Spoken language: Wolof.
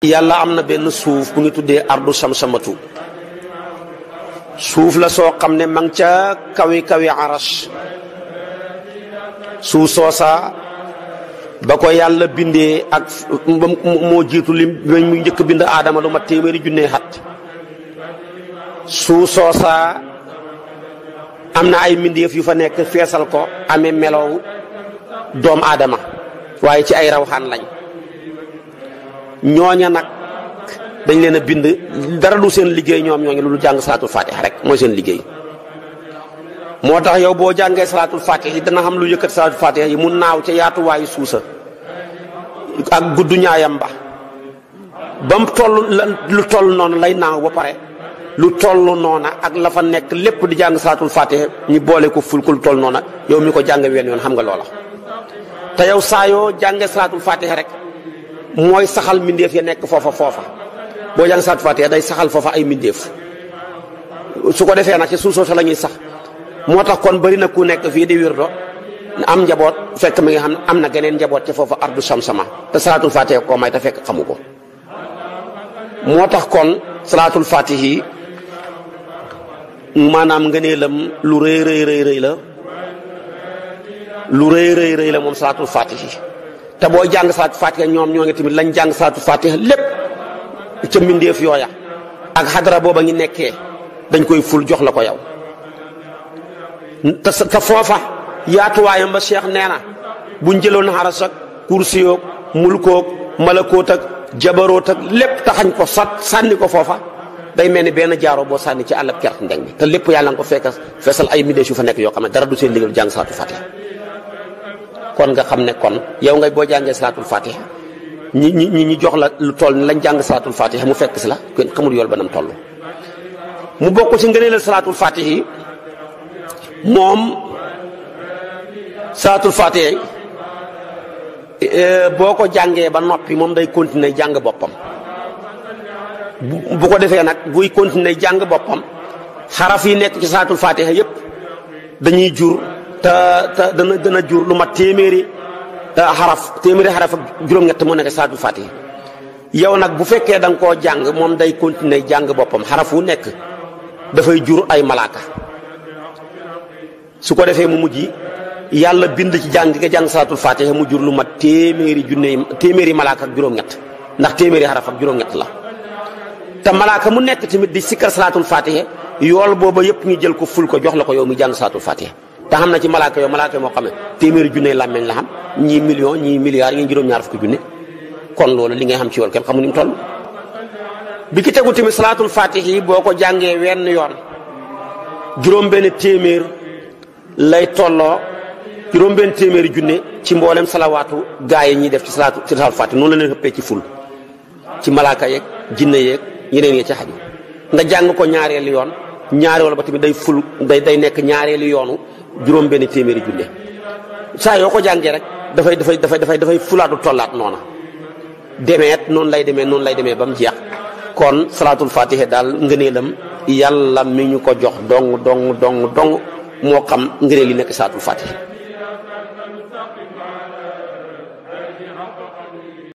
yàlla am na benn suuf bu ñu tuddee ardu samsamatu suuf la soo xam ne ma ngi ca kawi arash suuf soosa ba ko yàlla bindee ak moo jiitu lim mu njëkk bind aadama lu ma téeméeri junnee xat suuf soosa am na ay mbindeef yu fa nekk feesal ko amee melow doom aadama waaye ci ay rawxaan lañ ñooña nag dañ leen a bind dara du seen liggéey ñoom ñooñu lu jàng salaatul fatiha rek mooy seen liggéey moo tax yow boo jàngee salaatul fatiha yi dana xam lu yëkkat salaatul fatiha yi mu naaw ca yaatuwaayu suusa ak gudd ñaayam ba mu toll lu toll noonu lay naaw ba pare lu toll noona ak la fa nekk lépp di jàng salaatul fatiha ñu boole ko ful ko lu toll noona yow mi ko jàng wenn yoon xam nga loola te yow saa yoo jàngee salaatul fatiha rek mooy saxal mbindeef ya nekk foofa boo jàng salaatul fatiha day saxal foofa ay mbindeef su ko defee nag ci suuf soosa la ñuy sax moo tax kon bari na ku nekk fii di wirdo am njaboot fekk mi nga xam ne am na geneen njaboot ca foofa ardu samsama te salaatul fatiha koo may te fekk xamu ko moo tax kon salaatul fatihi maanaam ngëneelam lu rëy la lu rëy la moom salaatul fatihi te booy jàng salaatul fatiha ñoom ñoo ngi tamit lañ jàng salaatul fatiha lépp ca mbindeef yooya ak xadara booba ngi nekkee dañ koy ful jox la ko yow te foofa yaatuwaayam ba Cheikh nee na buñ jëloon xaras ak kursiyoog mulkoog malakoot ak jabaroot ak lépp taxañ ko sànni ko foofa day mel ni benn jaaroo boo sànni ci àllab kert ndeng bi te lépp yàlla nga ko feesal ay mbindeef yu fa nekk yoo xam ne dara du seen liggéey jàng salaatul fatiha kon nga xam ne kon yow ngay boo jàngee salaatul fatiha ñi jox la lu toll ni lañ jàng salaatul fatiha mu fekk si la kenn xamul yool ba nam toll mu bokk ci ngëneelal salaatul fatiha yi moom salaatul fatiha boo ko jàngee ba noppi moom day continuer jàng boppam bu ko defee nag buy continuer jàng boppam xaraf yi nekk ci salaatul fatiha yépp dañuy jur te dana jur lu mat téeméeri xaraf ak juróom-ñett moo nekk salaatul fatiha yow nag bu fekkee da nga koo jàng moom day continuer jàng boppam xaraf wu nekk dafay jur ay malaaka su ko defee mu mujj yàlla bind ci jàng nga jàng salaatul fatiha mu jur lu mat téeméeri malaaka ak juróom-ñett ndax téeméeri xaraf ak juróom-ñett la te malaaka mu nekk tamit di sikkar salaatul fatiha yool booba yëpp ñu jël ko ful ko jox la ko yow mi jàng salaatul fatiha te xam na ci malaaka yow malaaka moo xam ne téeméeri junne làmmeñ la xam ñii million ñii milliards ñii juróom-ñaar fukki junne kon loolu li ngay xam ci yool kenn xamu ni mu toll bi ki tegu tamit salaatul fatiha yi boo ko jàngee wenn yoon juróom-benn téeméer lay tolloo juróom-benn téeméeri junne ci mboolem salawaatu gaa yi ñuy def ci salaatul fatiha noonu la leen xëppee ci ful ci malaaka yeeg jinne yeeg yeneen yi ci xaju nga jàng ko ñaareelu yoon ñaareelu ba tamit day ful day nekk ñaareelu yoonu juróom-benn téeméeri junne saa yoo ko jàngee rek dafay fulaatu tollaat noona demeet noonu lay demee ba mu jeex kon salaatul fatiha daal ngëneelam yàlla mi ñu ko jox dong moo xam ngëneel yi nekk salaatul fatiha